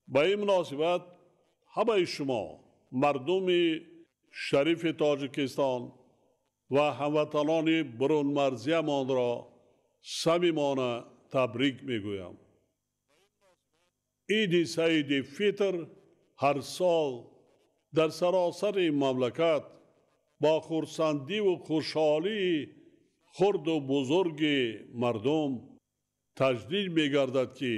Ба ин муносибат ҳамаи шумо мардуми шарифи Тоҷикистон ва ҳамватанони берунмарзиямонро самимона табрик мегӯям. Иди Саиди Фитр ҳар сол дар саросари мамлакат бо хурсандиву хушҳолии хурду бузурги мардум таҷлил мегардад, ки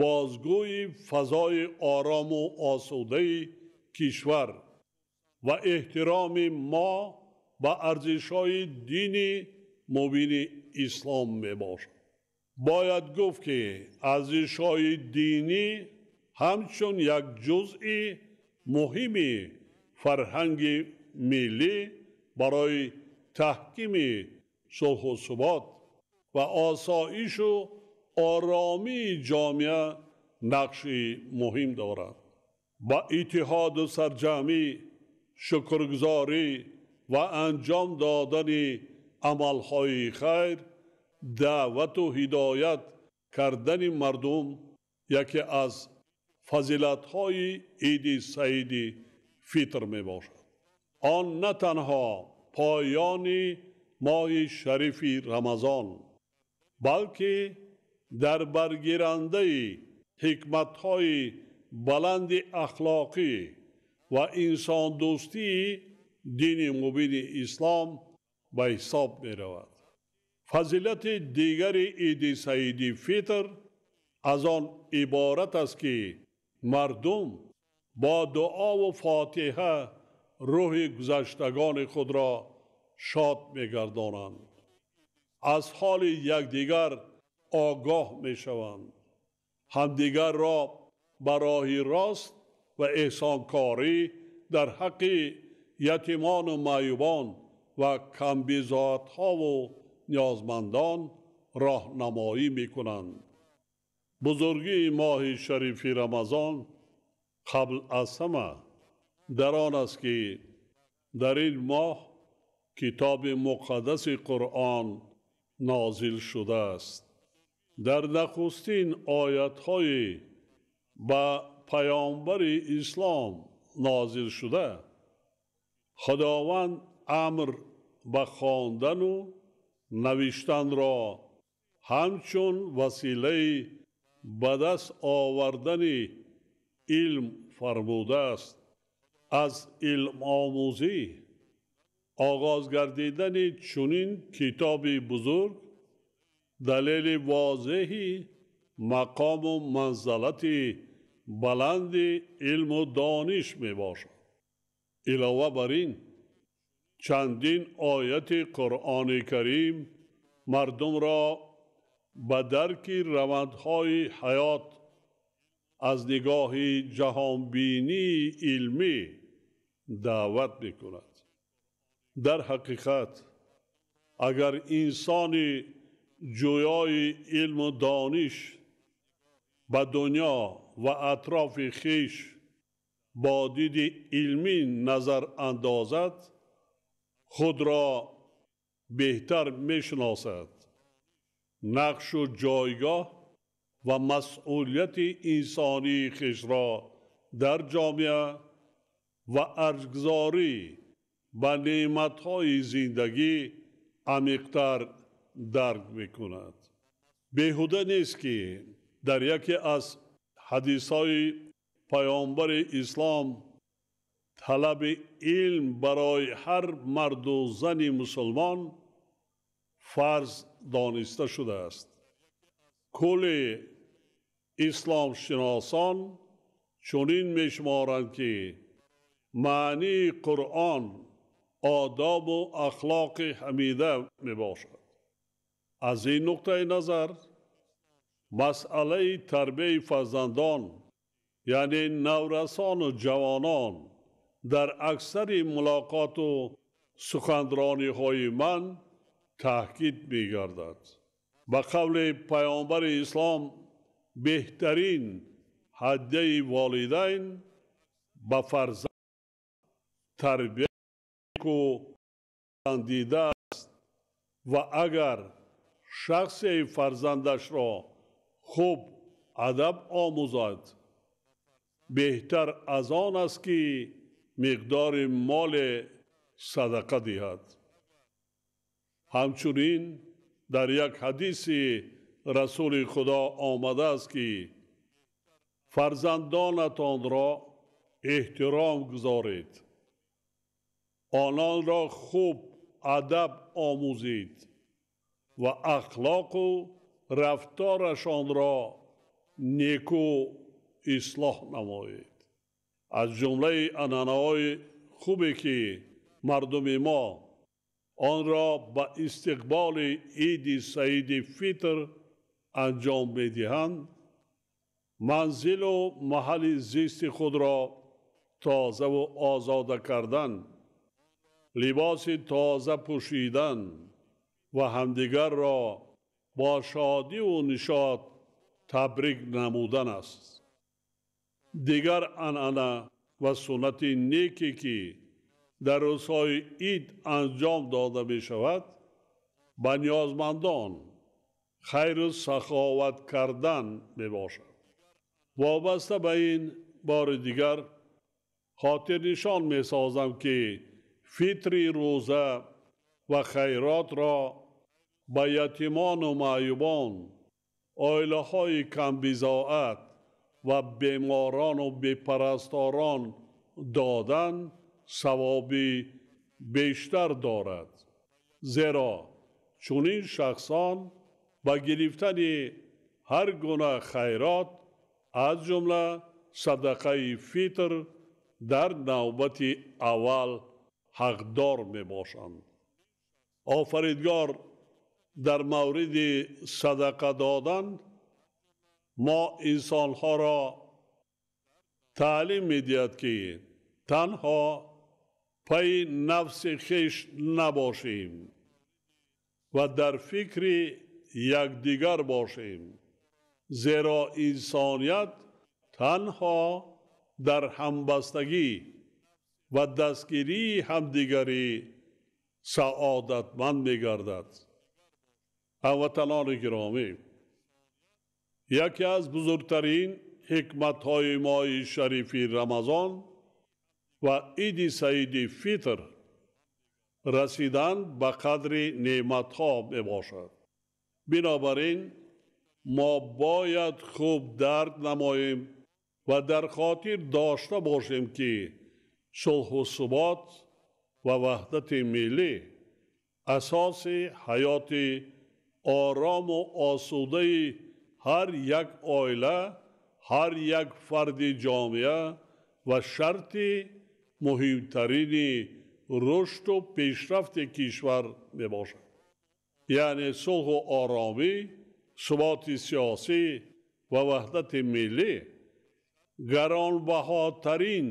бозгӯи фазои орому осудаи кишвар ва эҳтироми мо ба арзишҳои дини мубини ислом мебошад. Бояд гуфт, ки арзишҳои динӣ ҳамчун як ҷузъи муҳими фарҳанги миллӣ барои таҳкими сулҳу субот ва осоишу оромии ҷомеа нақши муҳим дорад. Ба иттиҳоду сарҷамъӣ, шукргузорӣ ва анҷом додани амалҳои хайр, даъвату ҳидоят кардани мардум яке аз фазилатҳои Иди Саиди Фитр мебошад. Он на танҳо поёни моҳи шарифи Рамазон, балки дар баргирандаи ҳикматҳои баланди ахлоқӣ ва инсондӯстии дини мубини ислом ба ҳисоб меравад. Фазилати дигари Иди Саиди Фитр аз он иборат аст, ки мардум бо дуову фотиҳа рӯҳи гузаштагони худро шод мегардонанд, аз ҳоли якдигар огоҳ мешаванд, ҳамдигарро ба роҳи рост ва эҳсонкорӣ дар ҳаққи ятимону маъюбон ва камбизоатҳову ниёзмандон роҳнамоӣ мекунанд. Бузургии моҳи шарифи Рамазон қабл аз ҳама дар он аст, ки дар ин моҳ китоби муқаддаси Қуръон нозил шудааст. Дар нахустин оятҳои ба паёмбари ислом нозил шуда, Худованд амр ба хондану навиштанро ҳамчун василаи ба даст овардани илм фармудааст. Аз илмомӯзӣ оғоз гардидани чунин китоби бузург далели возеҳи мақому манзалати баланди илму дониш мебошад. Илова бар ин, чандин ояти Қуръони Карим мардумро ба дарки равандҳои ҳаёт аз нигоҳи ҷаҳонбинии илмӣ даъват мекунад. Дар ҳақиқат, агар инсони ҷӯёи илму дониш ба дунё ва атрофи хеш бо диди илмӣ назар андозад, худро беҳтар мешиносад, нақшу ҷойгоҳ ва масъулияти инсонии хешро дар ҷомеа ва арҷгузорӣ ба неъматҳои зиндагӣ амиқтар дарк мекунад. Беҳуда нест, ки дар яке аз ҳадисҳои паёмбари ислом талаби илм барои ҳар марду зани мусулмон фарз дониста шудааст. Кулли исломшиносон чунин мешуморанд, ки маънии Қуръон одобу ахлоқи ҳамида мебошад. Аз ин нуқтаи назар масъалаи тарбияи фарзандон, яъне наврасону ҷавонон, дар аксари мулоқоту суханрониҳои ман таъкид мегардад. Ба қавли паёмбари ислом, беҳтарин ҳадяи волидайн ба фарзанд тарбия дида аст ва агар шахсе фарзандашро хуб адаб омӯзад, беҳтар аз он аст, ки миқдори мол садақа диҳад. Ҳамчунин дар як ҳадиси Расули Худо омадааст, ки фарзандонатонро эҳтиром гузоред, ононро хуб адаб омӯзед ва ахлоқу рафторашонро неку ислоҳ намоед. Аз ҷумлаи анъанаҳои хубе, ки мардуми мо онро ба истиқболи Иди Саиди Фитр анҷом медиҳанд, манзилу маҳалли зисти худро тозаву озода кардан, либоси тоза пӯшидан ва ҳамдигарро бо шодиву нишот табрик намудан аст. Дигар анъана ва суннати неке, ки дар рӯзҳои ид анҷом дода мешавад, ба ниёзмандон хайру саховат кардан мебошад. Вобаста ба ин бори дигар хотирнишон месозам, ки фитри рӯза ва хайротро ба ятимону маъюбон, оилаҳои камбизоат ва беморану бепарасторон додан савоби бештар дорад, зеро чунин шахсон ба гирифтани ҳар гуна хайрот, аз ҷумла садақаи фитр, дар навбати аввал ҳақдор мебошанд. Офаридгор дар мавриди садақа додан мо инсонҳоро таълим медиҳад, ки танҳо пайи нафси хеш набошем ва дар фикри якдигар бошем, зеро инсоният танҳо дар ҳамбастагӣ ва дастгирии ҳамдигарӣ саодатманд мегардад. Ҳамватанони гиромӣ, яке аз бузургтарин ҳикматҳои моҳи шарифи Рамазон ва Иди Саиди Фитр расидан ба қадри неъматҳо мебошад. Бинобар ин мо бояд хуб дарк намоем ва дар хотир дошта бошем, ки сулҳу субот ва ваҳдати миллӣ асоси ҳаёти орому осудаи ҳар як оила, ҳар як фарди ҷомеа ва шарти муҳимтарини рушду пешрафти кишвар мебошад. Яъне сулҳу оромӣ, суботи сиёсӣ ва ваҳдати миллӣ гаронбаҳотарин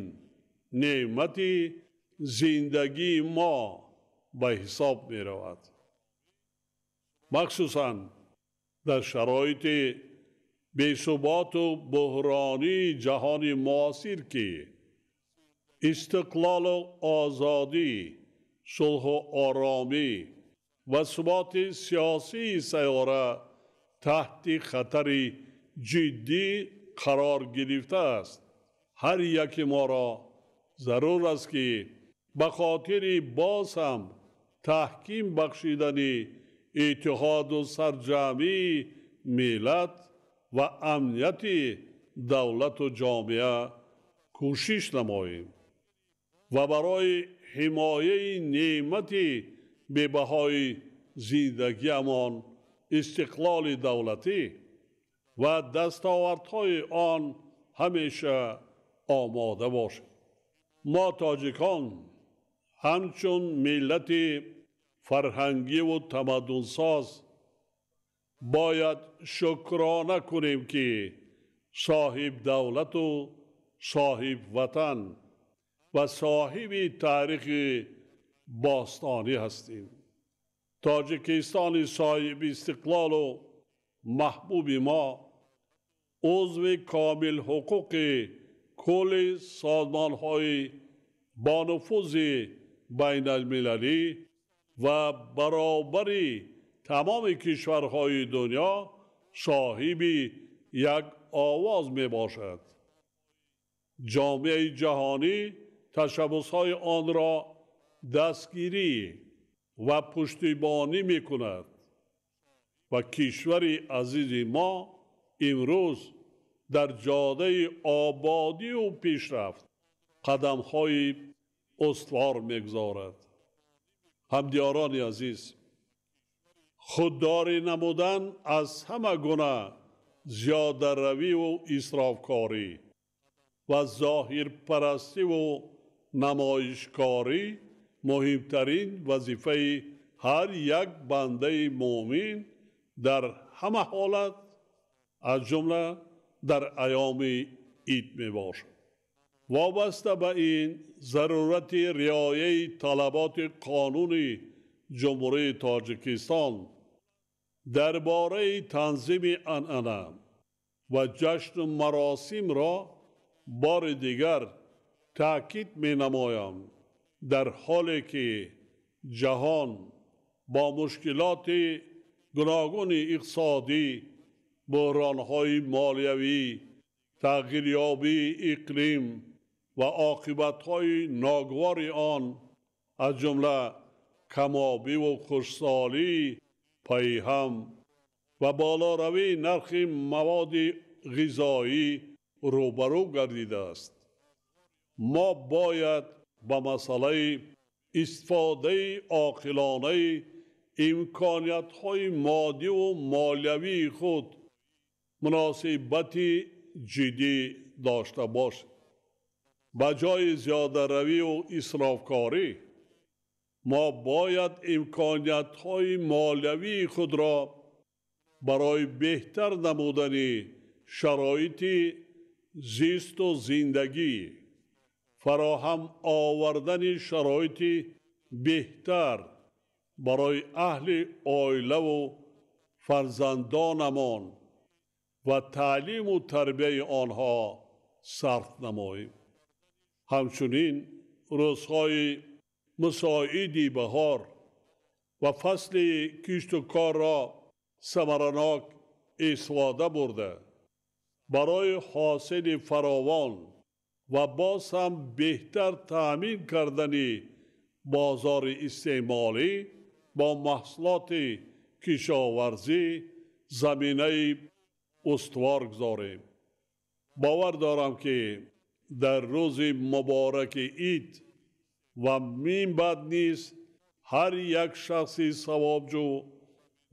неъмати зиндагии мо ба ҳисоб меравад. Махсусан дар шароити бесуботу буҳронии ҷаҳони муосир, ки истиқлолу озодӣ, сулҳу оромӣ ва суботи сиёсии сайёра таҳти хатари ҷиддӣ қарор гирифтааст, ҳар яки моро зарур аст, ки ба хотири боз ҳам таҳким бахшидани иттиҳоду сарҷамъии миллат ва амнияти давлату ҷомеа кӯшиш намоем ва барои ҳимояи неъмати бебаҳои зиндагиамон, истиқлоли давлатӣ ва дастовардҳои он ҳамеша омода бошем. Мо тоҷикон ҳамчун миллати фарҳангиву тамаддунсоз бояд шукрона кунем, ки соҳиб давлату соҳиб ватан ва соҳиби таърихи бостонӣ ҳастем. Тоҷикистони соҳиби истиқлолу маҳбуби мо узви комилҳуқуқи кулли созмонҳои бонуфузи байналмилалӣ ва баробари тамоми кишварҳои дунё соҳиби як овоз мебошад. Ҷомеаи ҷаҳонӣ ташаббусҳои онро дастгирӣ ва пуштибонӣ мекунад ва кишвари азизи мо имрӯз дар ҷодаи ободӣ ва пешрафт қадамҳои устувор мегузорад. Ҳамдиёрони азиз, худдорӣ намудан аз ҳама гуна зиёдаравӣ ва исрофкорӣ ва зоҳирпарастӣ ва намоишкорӣ муҳимтарин вазифаи ҳар як бандаи мӯъмин дар ҳама ҳолат, аз ҷумла дар айёми ид мебошад. Вобаста ба ин зарурати риояи талаботи қонуни Ҷумҳурии Тоҷикистон дар бораи танзими анъана ва ҷашну маросимро бори дигар таъкид менамоям. Дар ҳоле ки ҷаҳон бо мушкилоти гуногуни иқтисодӣ, буҳронҳои молиявӣ, тағйирёбии иқлим ва оқибатҳои ногувори он, аз ҷумла камобӣ ва хушксолӣ пайҳам ва болоравии нархи маводи ғизоӣ рӯбарӯ гардидааст, мо бояд ба масъалаи истифодаи оқилонаи имкониятҳои моддӣ ва молиявии худ муносибати ҷиддӣ дошта бошем. Ба ҷои зиёдаравӣ ва исрофкорӣ мо бояд имкониятҳои молиявии худро барои беҳтар намудани шароити зисту зиндагӣ, фароҳам овардани шароити беҳтар барои аҳли оилаву фарзандонамон ва таълиму тарбияи онҳо сарф намоем. Ҳамчунин рӯзҳои мусоиди баҳор ва фасли кишту корро самаранок истифода бурда, барои ҳосили фаровон ва боз ҳам беҳтар таъмин кардани бозори истеъмолӣ бо маҳсулоти кишоварзӣ заминаи устувор гузорем. Бовар дорам, ки дар рӯзи мубораки ид ва минбаъд низ ҳар як шахси савобҷӯ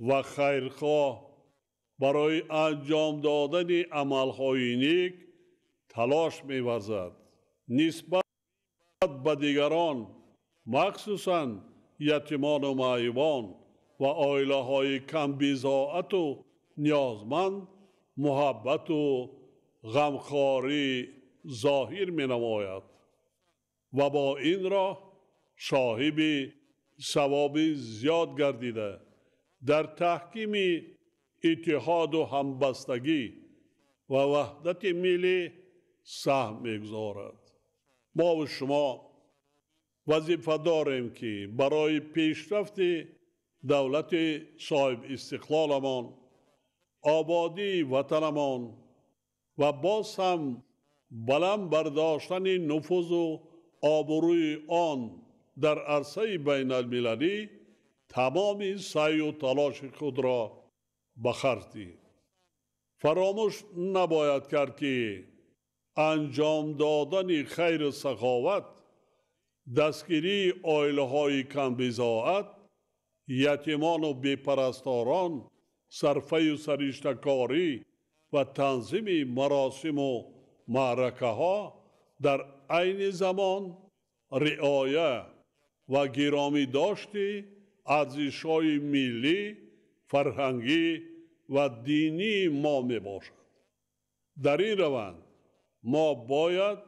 ва хайрхоҳ барои анҷом додани амалҳои нек талош меварзад. Нисбат ба дигарон, махсусан ятимону маъюбон ва оилаҳои камбизоату ниёзманд муҳаббату ғамхорӣ зоҳир менамояд ва бо ин роҳ соҳиби савоби зиёд гардида, дар таҳкими иттиҳоду ҳамбастагӣ ва ваҳдати миллӣ саҳм мегузорад. Мо ва шумо вазифа дорем, ки барои пешрафти давлати соҳибистиқлоламон, ободии ватанамон ва боз ҳам баланд бардоштани нуфузу обрӯи он дар арсаи байналмилалӣ тамоми саъю талоши худро ба харҷ диҳем. Фаромӯш набояд кард, ки анҷом додани хайру саховат, дастгирии оилаҳои камбизоат, ятимону бепарасторон, сарфаю сариштакорӣ ва танзими маросиму маъракаҳо дар айни замон риоя ва гиромӣ дошти арзишҳои миллӣ, фарҳангӣ ва динии мо мебошад. Дар ин раванд мо бояд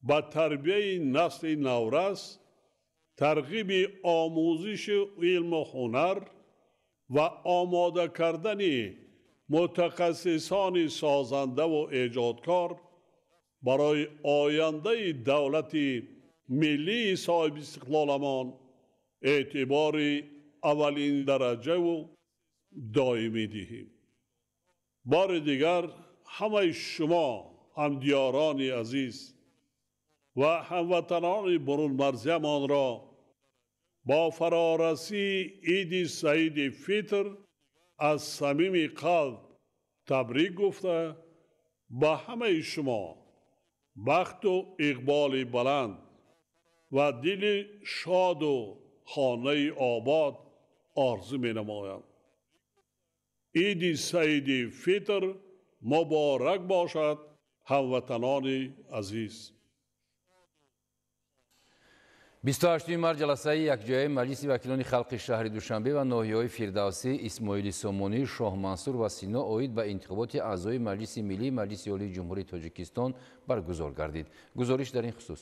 ба тарбияи насли наврас, тарғиби омӯзиши илму ҳунар ва омода кардани мутахассисони созандаву эҷодкор барои ояндаи давлати миллии соҳибистиқлоламон эътибори аввалин дараҷаву доимӣ диҳем. Бори дигар ҳамаи шумо ҳамдиёрони азиз ва ҳамватанони бурунмарзиямонро бо фарорасии Иди Саиди Фитр аз самими қалб табрик гуфта, ба ҳамаи шумо бахту иқболи баланд ва дили шоду хонаи обод орзу менамоям. Иди Саиди Фитр муборак бошад, ҳамватанони азиз. 28 март ҷаласаи якҷояи Маҷлиси вакилони халқи шаҳри Душанбе ва ноҳияҳои Фирдавсӣ, Исмоили Сомонӣ, Шоҳмансур ва Сино оид ба интихоботи аъзои Маҷлиси Миллии Маҷлиси Олии Ҷумҳурии Тоҷикистон баргузор гардид. Гузориш дар ин хусус.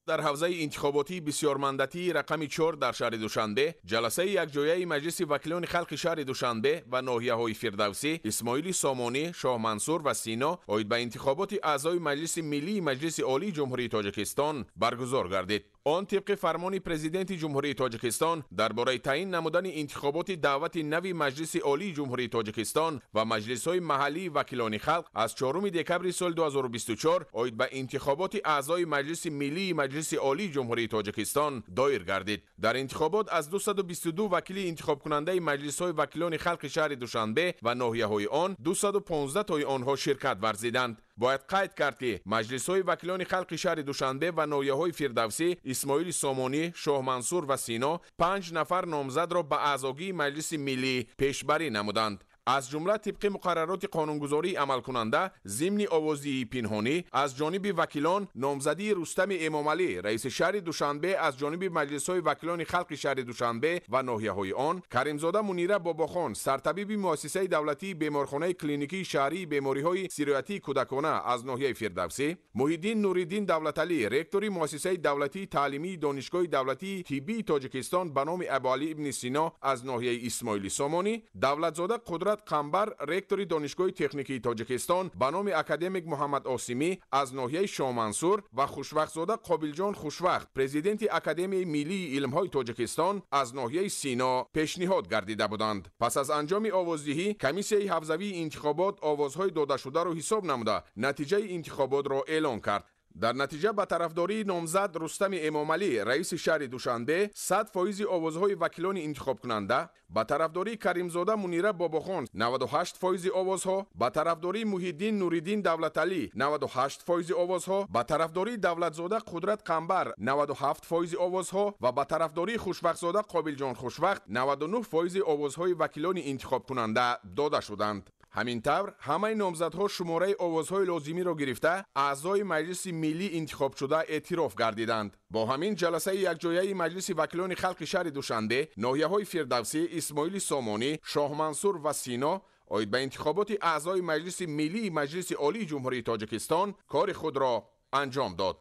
Дар ҳавзаи интихоботии бисёрмандатии рақами 4 дар шаҳри Душанбе ҷаласаи якҷояи Маҷлиси вакилони халқи шаҳри Душанбе ва ноҳияҳои Фирдавсӣ, Исмоили Сомонӣ, Шоҳмансур ва Сино оид ба интихоботи аъзои Маҷлиси Миллии Маҷлиси Олии Ҷумҳурии Тоҷикистон баргузор гардид. Он тибқи фармони Президенти Ҷумҳурии Тоҷикистон дар бораи таъин намудани интихоботи даъвати нави Маҷлиси Олии Ҷумҳурии Тоҷикистон ва маҷлисҳои маҳаллии вакилони халқ аз 4 декабри соли 2024 оид ба интихоботи аъзои Маҷлиси Миллии Маҷлиси Олии Ҷумҳурии Тоҷикистон доир гардид. Дар интихобот аз 222 вакили интихобкунандаи маҷлисҳои вакилони халқи шаҳри Душанбе ва ноҳияҳои он 215 тои онҳо ширкат варзиданд. Бояд қайд кард, ки маҷлисҳои вакилони халқи шаҳри Душанбе ва ноҳияҳои Фирдавсӣ, Исмоили Сомонӣ, Шоҳмансур ва Сино 5 нафар номзадро ба аъзогии Маҷлиси Миллӣ пешбарӣ намуданд. Аз ҷумла тибқи муқаррароти қонунгузории амалкунанда зимни овоздиҳии пинҳонӣ аз ҷониби вакилон номзадии Рустами Эмомалӣ, раиси шаҳри Душанбе, аз ҷониби маҷлисҳои вакилони халқи шаҳри Душанбе ва ноҳияҳои он, Каримзода Мунира Бобохон, сартабиби муассисаи давлатии беморхонаи клиникии шаҳрии бемориҳои сироятии кӯдакона аз ноҳияи Фирдавсӣ, Муҳиддин Нуриддин Давлаталӣ, ректори муассисаи давлатии таълимии Донишгоҳи давлатии тиббии Тоҷикистон ба номи Абуалӣ ибни Сино аз ноҳияи Исмоили Сомонӣ, Давлатзода Қудрат Қамбар, ректори Донишгоҳи техникии Тоҷикистон ба номи академик Муҳаммад Осимӣ аз ноҳияи Шоҳмансур ва Хушвақтзода Қобилҷон Хушвақт, президенти Академияи миллии илмҳои Тоҷикистон аз ноҳияи Сино пешниҳод гардида буданд. Пас аз анҷоми овоздиҳӣ комиссияи ҳавзавии интихобот овозҳои додашударо ҳисоб намуда натиҷаи интихоботро эълон кард. Дар натиҷа ба тарафдории номзад Рустами Эмомалӣ, раиси шаҳри Душанбе, 100% овозҳои вакилони интихобкунанда, ба тарафдории Каримзода Мунира Бобохон 98% овозҳо, ба тарафдории Муҳиддин Нуриддин Давлаталӣ 98% овозҳо, ба тарафдории Давлатзода Қудрат Қамбар 97% овозҳо ва ба тарафдории Хушвақтзода Қобилҷон Хушвақт 99% овозҳои вакилони интихобкунанда дода шуданд. Ҳамин тавр ҳамаи номзадҳо шумораи овозҳои лозимиро гирифта аъзои Маҷлиси Миллӣ интихобшуда эътироф гардиданд. Бо ҳамин ҷаласаи якҷояи Маҷлиси вакилони халқи шаҳри Душанбе, ноҳияҳои Фирдавсӣ, Исмоили Сомонӣ, Шоҳмансур ва Сино оид ба интихоботи аъзои Маҷлиси Миллии Маҷлиси Олии Ҷумҳурии Тоҷикистон кори худро анҷом дод.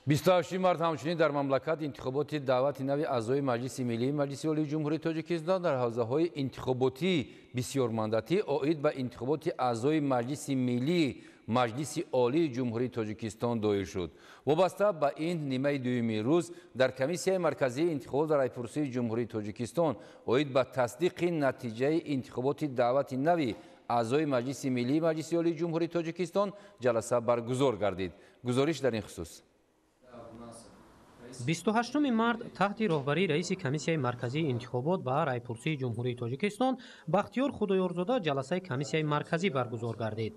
28 март ҳамчунин дар мамлакат интихоботи даъвати нави аъзои Маҷлиси Миллии Маҷлиси Олии Ҷумҳурии Тоҷикистон дар ҳавзаҳои интихоботии бисёрмандатӣ оид ба интихоботи аъзои Маҷлиси Миллии Маҷлиси Олии Ҷумҳурии Тоҷикистон доир шуд. Вобаста ба ин нимаи дуюми рӯз дар Комиссияи марказии интихобот ва райпурсии Ҷумҳурии Тоҷикистон оид ба тасдиқи натиҷаи интихоботи даъвати нави аъзои Маҷлиси Миллии Маҷлиси Олии Ҷумҳурии Тоҷикистон ҷаласа баргузор гардид. Гузориш дар ин хусус. 28 март таҳти роҳбарии раиси Комиссияи марказии интихобот ба райпурсии Ҷумҳурии Тоҷикистон Бахтиёр Худоёрзода ҷаласаи Комиссияи марказӣ баргузор гардид.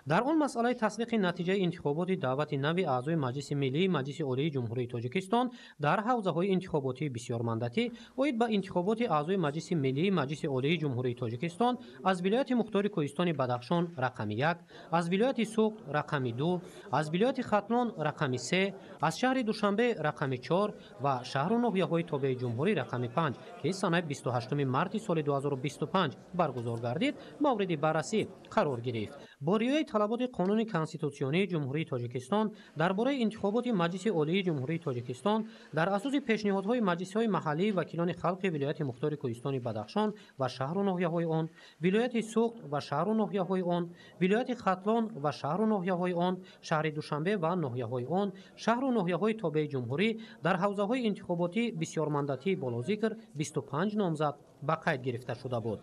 Дар он масъалаи тасдиқи натиҷаи интихоботи даъвати нави аъзои Маҷлиси Миллии Маҷлиси Олии Ҷумҳурии Тоҷикистон дар ҳавзаҳои интихоботии бисёрмандатӣ оид ба интихоботи аъзои Маҷлиси Миллии Маҷлиси Олии Ҷумҳурии Тоҷикистон аз вилояти мухтори Кӯҳистони Бадахшон рақами 1, аз вилояти Суғд рақами 2, аз вилояти Хатлон рақами 3, аз шаҳри Душанбе рақами 4 ва шаҳру ноҳияҳои тобеи ҷумҳурӣ рақами 5, ки санаи 28 марти соли 2025 баргузор гардид, мавриди баррасӣ қарор гирифт. Бо риояи талаботи қонуни конститутсионии Ҷумҳурии Тоҷикистон дар бораи интихоботи Маҷлиси Олии Ҷумҳурии Тоҷикистон дар асоси пешниҳодҳои маҷлисҳои маҳаллии вакилони халқи вилояти мухтори Кӯҳистони Бадахшон ва шаҳру ноҳияҳои он, вилояти Суғд ва шаҳру ноҳияҳои он, вилояти Хатлон ва шаҳру ноҳияҳои он, шаҳри Душанбе ва ноҳияҳои он, шаҳру ноҳияҳои тобеи ҷумҳурӣ дар ҳавзаҳои интихоботӣ бисёрмандатии болозикр 25 номзад ба қайд гирифта шуда буд.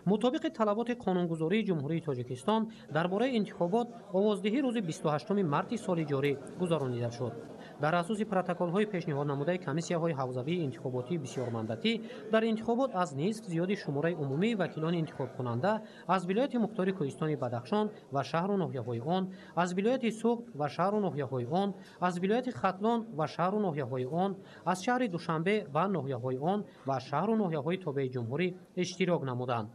Мутобиқи талаботи қонунгузории Ҷумҳурии Тоҷикистон дар бораи интихобот, овоздиҳӣ рӯзи 28 марти соли ҷорӣ гузаронида шуд. Дар асоси протоколҳои пешниҳоднамудаи комиссияҳои ҳавзавии интихоботии бисёрмандатӣ, дар интихобот аз нисф зиёди шумораи умумии вакилони интихобкунанда аз вилояти мухтори Кӯҳистони Бадахшон ва шаҳру ноҳияҳои он, аз вилояти Суғд ва шаҳру ноҳияҳои он, аз вилояти Хатлон ва шаҳру ноҳияҳои он, аз шаҳри Душанбе ва ноҳияҳои он ва шаҳру ноҳияҳои тобеи ҷумҳурӣ иштирок намуданд.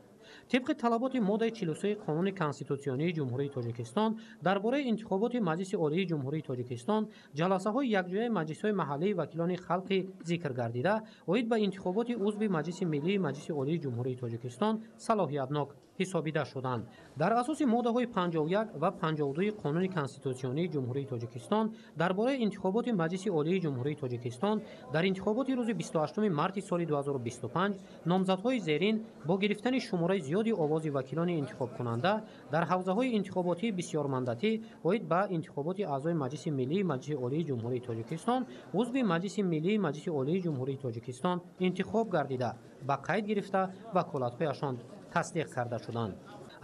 Тибқи талаботи моддаи 43 Қонуни Конститутсионии Ҷумҳурии Тоҷикистон дар бораи интихоботи Маҷлиси Олии Ҷумҳурии Тоҷикистон, ҷаласаҳои якҷояи маҷлисҳои маҳаллии вакилони халқи зикр гардида оид ба интихоботи узви Маҷлиси Миллии Маҷлиси Олии Ҷумҳурии Тоҷикистон салоҳиятнок ҳисобида шуданд. Дар асоси моддаҳои 51 ва 52 Қонуни Конститутсионии Ҷумҳурии Тоҷикистон дар бораи интихоботи Маҷлиси Олии Ҷумҳурии Тоҷикистон, дар интихоботи рӯзи 28 марти соли 2025 номзадҳои зерин бо гирифтани шумораи зиёди овози вакилони интихобкунанда дар ҳавзаҳои интихоботии бисёрмандатӣ оид ба интихоботи аъзои Маҷлиси Миллии Маҷлиси Олии Ҷумҳурии Тоҷикистон узви Маҷлиси Миллии Маҷлиси Олии Ҷумҳурии Тоҷикистон интихоб гардида, ба қайд гирифта ваколатҳояшон тасдиқ карда шуданд.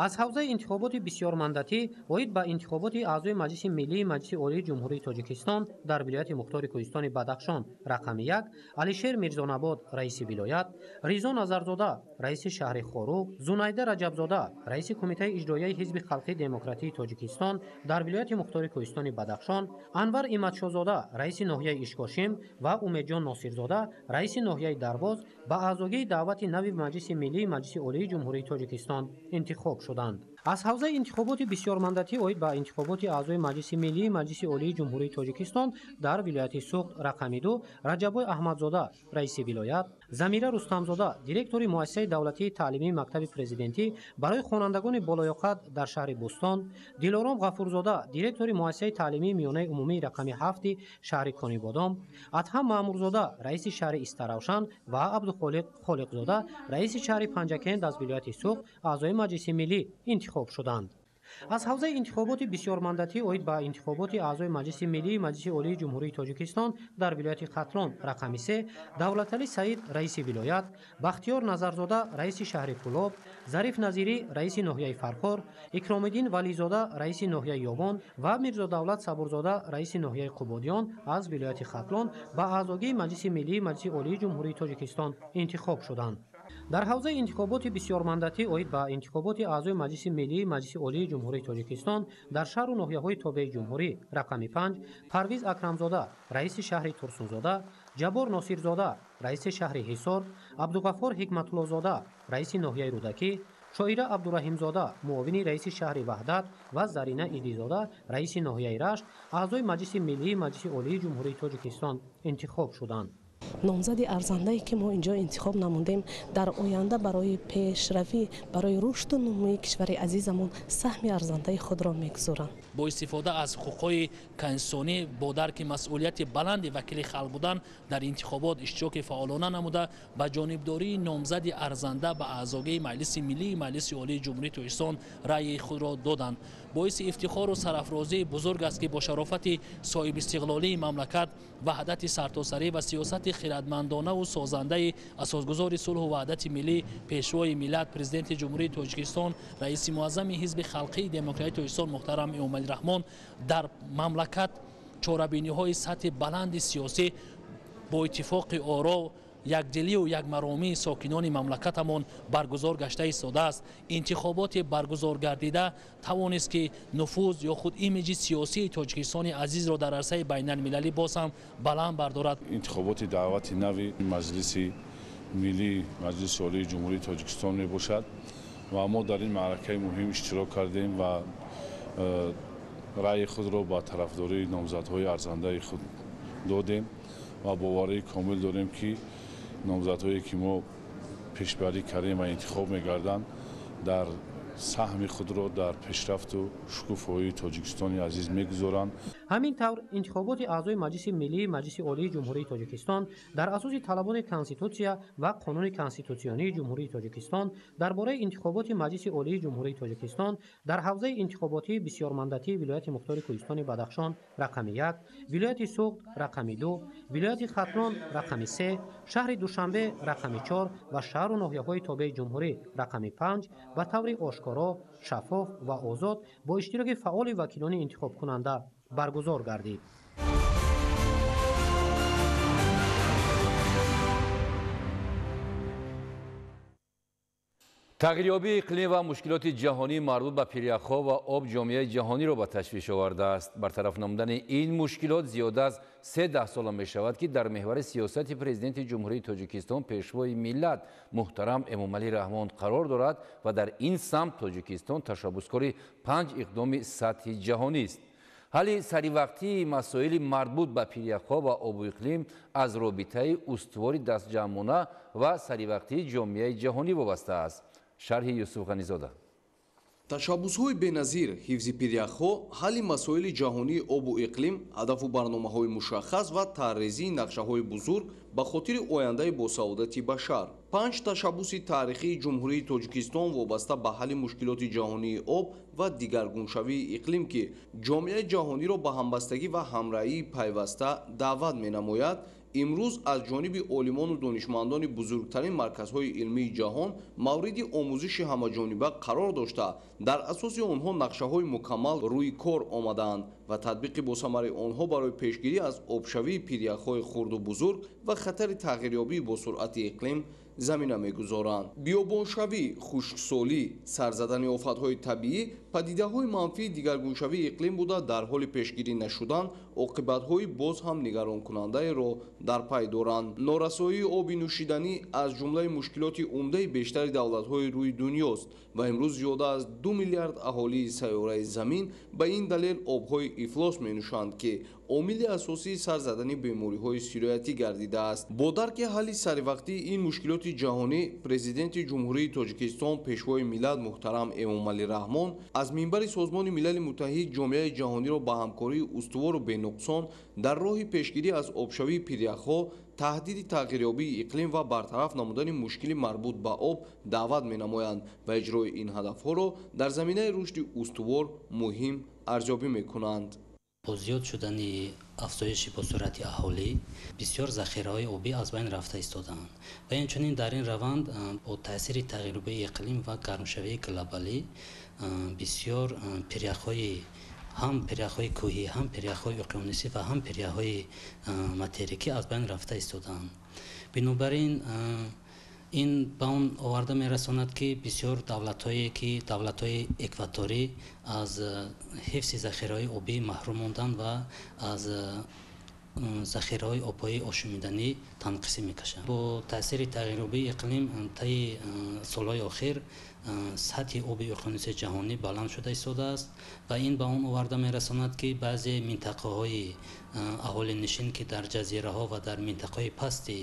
Аз ҳавзаи интихоботи бисёрмандатӣ оид ба интихоботи аъзои Маҷлиси Миллии Маҷлиси Олии Ҷумҳурии Тоҷикистон дар вилояти мухтори Кӯҳистони Бадахшон рақами 1 Алишер Мирзонабод, раиси вилоят, Ризо Назарзода, раиси шаҳри Хоруғ, Зунайда Раҷабзода, раиси Кумитаи иҷроияи Ҳизби Халқии Демократии Тоҷикистон дар вилояти мухтори Кӯҳистони Бадахшон, Анвар Иматшозода, раиси ноҳияи Ишкошим ва Умедҷон Носирзода, раиси ноҳияи Дарвоз ба аъзогии даъвати нави Маҷлиси Миллии Маҷлиси Олии Ҷумҳурии Тоҷикистон интихоб шуданд. Аз ҳавзаи интихоботи бисёрмандатӣ оид ба интихоботи аъзои Маҷлиси Миллии Маҷлиси Олии Ҷумҳурии Тоҷикистон дар вилояти Суғд рақами 2 Раҷаббой Аҳмадзода, раиси вилоят, Замира Рустамзода, директори Муассисаи давлатии таълимии Мактаби президентӣ барои хонандагони болоёқат дар шаҳри Бӯстон, Дилором Ғафурзода, директори Муассисаи таълимии миёнаи умумии рақами 7 шаҳри Конибодом, Адҳам Маъмурзода, раиси шаҳри Истаравшан ва Абдухолиқ Холиқзода, раиси шаҳри Панҷакент аз вилояти Суғд аъзои Маҷлиси Миллӣ интихоб шуданд. Аз ҳавзаи интихоботи бисёрмандатӣ оид ба интихоботи аъзои Маҷлиси Миллии Маҷлиси Олии Ҷумҳурии Тоҷикистон дар вилояти Хатлон рақами 3 Давлаталӣ Саид, раиси вилоят, Бахтиёр Назарзода, раиси шаҳри Кӯлоб, Зариф Назирӣ, раиси ноҳияи Фархор, Икромиддин Вализода, раиси ноҳияи Ёвон ва Мирзодавлат Сабурзода, раиси ноҳияи Қубодиён аз вилояти Хатлон ба аъзогии Маҷлиси Миллии Маҷлиси Олии Ҷумҳурии Тоҷикистон интихоб шуданд. Дар ҳавзаи интихоботи бисёрмандатӣ оид ба интихоботи аъзои Маҷлиси Миллии Маҷлиси Олии Ҷумҳурии Тоҷикистон дар шаҳру ноҳияҳои тобеи ҷумҳурӣ рақами 5 Парвиз Акрамзода, раиси шаҳри Турсунзода, Ҷаббор Носирзода, раиси шаҳри Ҳисор, Абдуғаффор Ҳикматуллозода, раиси ноҳияи Рӯдакӣ, Шоира Абдураҳимзода, муовини раиси шаҳри Ваҳдат ва Зарина Идизода, раиси ноҳияи Рашт аъзои Маҷлиси Миллии Маҷлиси Олии Ҷумҳурии Тоҷикистон интихоб шуданд. Номзади арзандае ки мо инҷо интихоб намудем, дар оянда барои пешравӣ, барои рушду нумӯи кишвари азизамон саҳми арзандаи худро мегузоранд. Бо истифода аз ҳуқуқҳои конститутсионӣ, бо дарки масъулияти баланди вакили халқ будан, дар интихобот иштироки фаъолона намуда, ба ҷонибдории номзади арзанда ба аъзогии Маҷлиси Миллии Маҷлиси Олии Ҷумҳурии Тоҷикистон раъйи худро доданд. Боиси ифтихору сарафрозии бузург аст, ки бо шарофати соҳибистиқлолии мамлакат, ваҳдати сартосарӣ ва сиёсати хирадмандонаву созандаи асосгузори сулҳу ваҳдати миллӣ, пешвои миллат, Президенти Ҷумҳурии Тоҷикистон, раиси муаззами Ҳизби Халқии Демократии Тоҷикистон муҳтарам Эмомалӣ Раҳмон дар мамлакат чорабиниҳои сатҳи баланди сиёсӣ бо иттифоқи оро, якдилию якмаромии сокинони мамлакатамон баргузор гашта истодааст. Интихоботи баргузор гардида тавонист, ки нуфуз ё худ имиҷи сиёсии Тоҷикистони азизро дар арсаи байналмилалӣ боз ҳам баланд бардорад. Интихоботи даъвати нави Маҷлиси Миллии Маҷлиси Олии Ҷумҳурии Тоҷикистон мебошад ва мо дар ин маъракаи муҳим иштирок кардем ва раъйи худро ба тарафдории номзадҳои арзандаи худ додем ва боварии комил дорем, ки номзадҳое ки мо пешбарӣ кардем ва интихоб мегарданд, дар Саҳми худро дар пешрафту шукуфоии Тоҷикистони азиз мегузоранд. Ҳамин тавр, интихоботи аъзои Маҷлиси Миллии Маҷлиси Олии Ҷумҳурии Тоҷикистон дар асоси талаботи Конститутсия ва Қонуни Конститутсионии Ҷумҳурии Тоҷикистон дар бораи интихоботи Маҷлиси Олии Ҷумҳурии Тоҷикистон дар ҳавзаи интихоботии бисёрмандатии вилояти мухтори Кӯҳистони Бадахшон рақами 1, вилояти Суғд рақами 2, вилояти Хатлон рақами 3, шаҳри Душанбе рақами 4 ва шаҳру ноҳияҳои тобеи ҷумҳурӣ рақами 5 ба таври ошкоро, шаффоф ва озод бо иштироки фаъоли вакилони интихобкунанда баргузор гардид. Тағйирёбии иқлим ва мушкилоти ҷаҳонӣ марбут ба пиряхҳо ва об ҷомеаи ҷаҳониро ба ташвиш овардааст. Бартараф намудани ин мушкилот зиёда аз 3 даҳсола мешавад, ки дар меҳвари сиёсати Президенти Ҷумҳурии Тоҷикистон, Пешвои миллат муҳтарам Эмомалӣ Раҳмон қарор дорад ва дар ин самт Тоҷикистон ташаббускори 5 иқдоми сатҳи ҷаҳонист. Ҳалли саривақтии масоили марбут ба пиряхҳо ва обу иқлим аз робитаи устувори дастҷамъона ва саривақтии ҷомеаи ҷаҳонӣ вобаста аст. Шарҳи Юсуф Ғанизода. Ташаббусҳои беназир, ҳифзи пиряхҳо, ҳалли масоили ҷаҳонии обу иқлим, ҳадафу барномаҳои мушаххас ва тарҳрезии нақшаҳои бузург ба хотири ояндаи босаодати башар. 5 ташаббуси таърихии Ҷумҳурии Тоҷикистон вобаста ба ҳалли мушкилоти ҷаҳонии об ва дигаргуншавии иқлим, ки ҷомеаи ҷаҳониро ба ҳамбастагӣ ва ҳамраҳии пайваста даъват менамояд, имрӯз аз ҷониби олимону донишмандони бузургтарин марказҳои илмии ҷаҳон мавриди омӯзиши ҳамаҷониба қарор дошта, дар асоси онҳо нақшаҳои мукаммал рӯи кор омадаанд ва татбиқи босамари онҳо барои пешгирӣ аз обшавии пиряхҳои хурду бузург ва хатари тағйирёбии босуръати иқлим замина мегузоранд. Биёбоншавӣ, хушксолӣ, сар задани офатҳои табиӣ падидаҳои манфии дигаргуншавии иқлим буда, дар ҳоли пешгирӣ нашудан оқибатҳои боз ҳам нигаронкунандаеро дар пай доранд. Норасоии оби нӯшиданӣ аз ҷумлаи мушкилоти умдаи бештари давлатҳои рӯи дунёст ва имрӯз зиёда аз 2 миллиард аҳолии сайёраи замин ба ин далел обҳои ифлос менӯшанд, ки омили асосии сар задани бемориҳои сироятӣ гардидааст. Бо дарки ҳалли саривақтии ин мушкилоти ҷаҳонӣ, Президенти Ҷумҳурии Тоҷикистон, Пешвои миллат муҳтарам Эмомалӣ Раҳмон аз минбари Созмони Милали Муттаҳид ҷомеаи ҷаҳониро ба ҳамкории устувору бенуқсон дар роҳи пешгирӣ аз обшавии пиряхҳо, таҳдиди тағйирёбии иқлим ва бартараф намудани мушкили марбут ба об даъват менамоянд ва иҷрои ин ҳадафҳоро дар заминаи рушди устувор муҳим арзёбӣ мекунанд. Бо зиёд шудани афзоиши босуръати аҳолӣ бисёр захираҳои обӣ аз байн рафта истодаанд ва инчунин дар ин раванд бо таъсири тағйирёбии иқлим ва гармшавии глобалӣ бисёр пиряхҳои ҳам пиряхҳои кӯҳӣ, ҳам пиряхҳои уқёнусӣ ва ҳам пиряхҳои материкӣ аз байн рафта истодаанд. Бинобар ин ин ба он оварда мерасонад, ки бисёр давлатҳое ки давлатҳои экваторӣ аз ҳифзи захираҳои обӣ маҳрум монданд ва аз захираҳои обҳои ошомиданӣ танқисӣ мекашанд. Бо таъсири тағйирёбии иқлим таи солҳои охир сатҳи оби уқёнуси ҷаҳонӣ баланд шуда истодааст ва ин ба он оварда мерасонад, ки баъзе минтақаҳои аҳолинишин, ки дар ҷазираҳо ва дар минтақаҳои пасти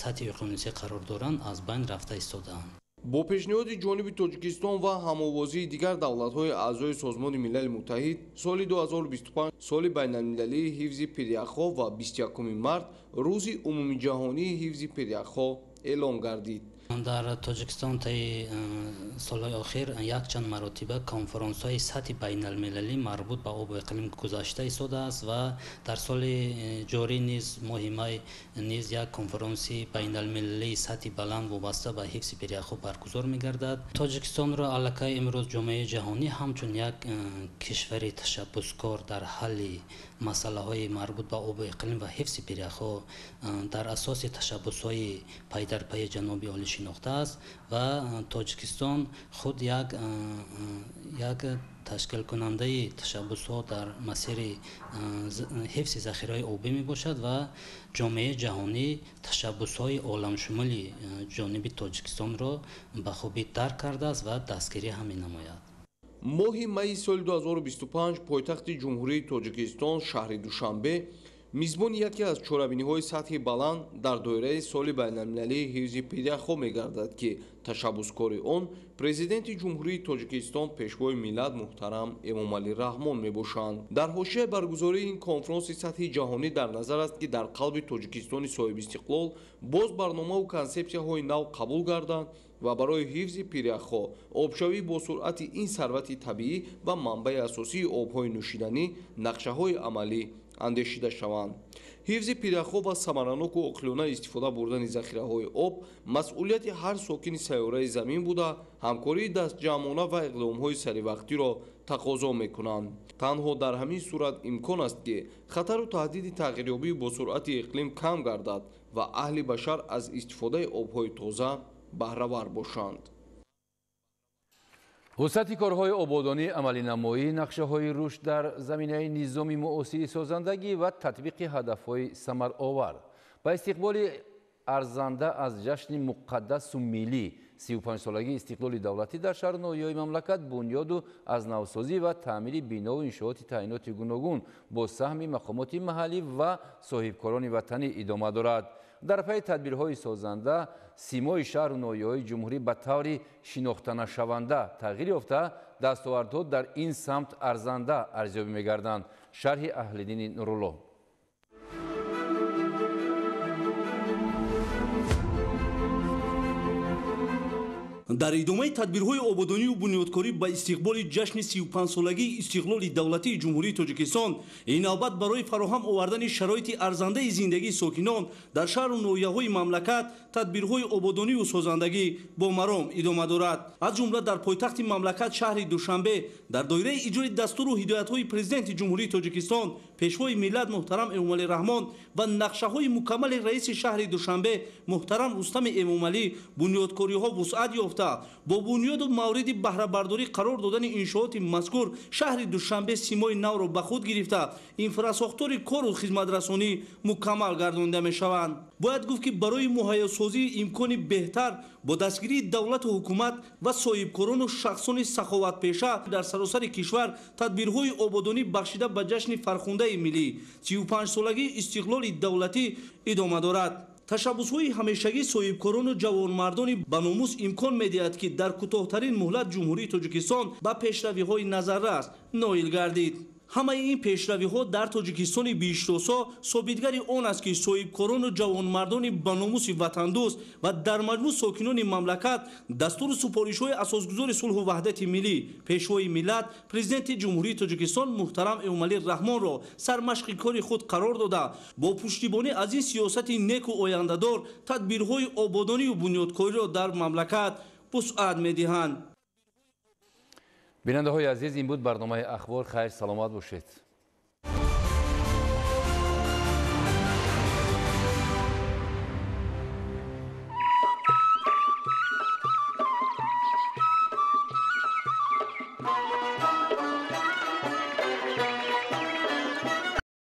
сатҳи уқёнусӣ қарор доранд, аз байн рафта истодаанд. Бо пешниҳоди ҷониби Тоҷикистон ва ҳамовозии дигар давлатҳои аъзои Созмони Милали Муттаҳид соли 2025 соли байналмилалии ҳифзи пиряхҳо ва 21 март рӯзи умумиҷаҳонии ҳифзи пиряхҳо эълон гардид. Дар Тоҷикистон таи солҳои охир якчанд маротиба конференсҳои сатҳи байналмилалӣ марбут ба обу иқлим гузашта истодааст ва дар соли ҷорӣ низ моҳи май низ як конференси байналмилалии сатҳи баланд вобаста ба ҳифзи пиряхҳо баргузор мегардад. Тоҷикистонро аллакай имрӯз ҷомеаи ҷаҳонӣ ҳамчун як кишвари ташаббускор дар ҳалли масъалаҳои марбут ба обу иқлим ва ҳифзи пиряхҳо дар асоси ташаббусҳои пайдарпайи ҷаноби олӣ шинохтааст ва Тоҷикистон худ як ташкилкунандаи ташаббусҳо дар масири ҳифзи захираҳои обӣ мебошад ва ҷомеаи ҷаҳонӣ ташаббусҳои оламшумули ҷониби Тоҷикистонро ба хубӣ дарк кардааст ва дастгирӣ ҳам менамояд. Моҳи майи соли 2025 пойтахти Ҷумҳурии Тоҷикистон шаҳри Душанбе Мизбони яке аз чорабиниҳои сатҳи баланд дар доираи соли байналмилалии ҳифзи пиряхҳо мегардад, ки ташаббускори он Президенти Ҷумҳурии Тоҷикистон Пешвои миллат муҳтарам Эмомалӣ Раҳмон мебошанд. Дар ҳошияи баргузории ин конфронси сатҳи ҷаҳонӣ дар назар аст, ки дар қалби Тоҷикистони соҳибистиқлол боз барномаву консепсияҳои нав қабул гарданд ва барои ҳифзи пиряхҳо, обшавӣ бо суръати ин сарвати табиӣ ва манбаи асосии обҳои нӯшиданӣ нақшаҳои амалӣ андешида шаванд. Ҳифзи пиряхҳо ва самараноку оқилона истифода бурдани захираҳои об масъулияти ҳар сокини сайёраи замин буда, ҳамкории дастҷамъона ва иқдомҳои саривақтиро тақозо мекунанд. Танҳо дар ҳамин сурат имкон аст, ки хатару таҳдиди тағйирёбии бо суръати иқлим кам гардад ва аҳли башар аз истифодаи обҳои тоза баҳравар бошанд. Вусъати корҳои ободонӣ, амалинамоӣ, нақшаҳои рушд дар заминаи низоми муосири созандагӣ ва татбиқи ҳадафҳои самаровар ба истиқболи арзанда аз ҷашни муқаддасу миллӣ 35-солагии истиқлоли давлатӣ дар шаҳру ноҳияҳои мамлакат бунёду аз навсозӣ ва таъмири бинову иншооти таъиноти гуногун бо саҳми мақомоти маҳаллӣ ва соҳибкорони ватанӣ идома дорад. Дар пайи тадбирҳои созанда симои шаҳру ноҳияҳои ҷумҳурӣ ба таври шинохтанашаванда тағйир ёфта, дастовардҳо дар ин самт арзанда арзёбӣ мегарданд. Шарҳи Аҳлиддини Нурулло. Дар идомаи тадбирҳои ободонию бунёдкорӣ ба истиқболи ҷашни 35-солагии истиқлоли давлатии Ҷумҳурии Тоҷикистон ин навбат барои фароҳам овардани шароити арзандаи зиндагии сокинон дар шаҳру ноҳияҳои мамлакат тадбирҳои ободонию созандагӣ бо маром идома дорад. Аз ҷумла дар пойтахти мамлакат шаҳри Душанбе дар доираи иҷрои дастуру ҳидоятҳои Президенти Ҷумҳурии Тоҷикистон Пешвои миллат муҳтарам Эмомалӣ Раҳмон ва нақшаҳои мукаммали раиси шаҳри Душанбе муҳтарам Рустами Эмомалӣ бунёдкориҳо вусъат ёфта, бо бунёду мавриди баҳрабардорӣ қарор додани иншооти мазкур шаҳри Душанбе симои навро ба худ гирифта, инфрасохтори кору хизматрасонӣ мукаммал гардонида мешаванд. Бояд гуфт, ки барои муҳайёсозии имкони беҳтар бо дастгирии давлату ҳукумат ва соҳибкорону шахсони саховатпеша дар саросари кишвар тадбирҳои ободонӣ бахшида ба ҷашни фархундаи миллӣ 35-солагии истиқлоли давлатӣ идома дорад. Ташаббусҳои ҳамешагии соҳибкорону ҷавонмардони ба номус имкон медиҳад, ки дар кӯтоҳтарин муҳлат Ҷумҳурии Тоҷикистон ба пешравиҳои назаррас ноил гардид. Ҳамаи ин пешравиҳо дар Тоҷикистони биҳиштосо собитгари он аст, ки соҳибкорону ҷавонмардони ба номуси ватандӯст ва дар маҷмӯъ сокинони мамлакат дастуру супоришҳои асосгузори сулҳу ваҳдати миллӣ Пешвои миллат Президенти Ҷумҳурии Тоҷикистон муҳтарам Эмомалӣ Раҳмонро сармашқи кори худ қарор дода, бо пуштибонӣ аз ин сиёсати неку ояндадор тадбирҳои ободонию бунёдкориро дар мамлакат вусъат медиҳанд. Бинандаҳои азиз, ин буд барномаи Ахбор. Хайр, саломат бошед.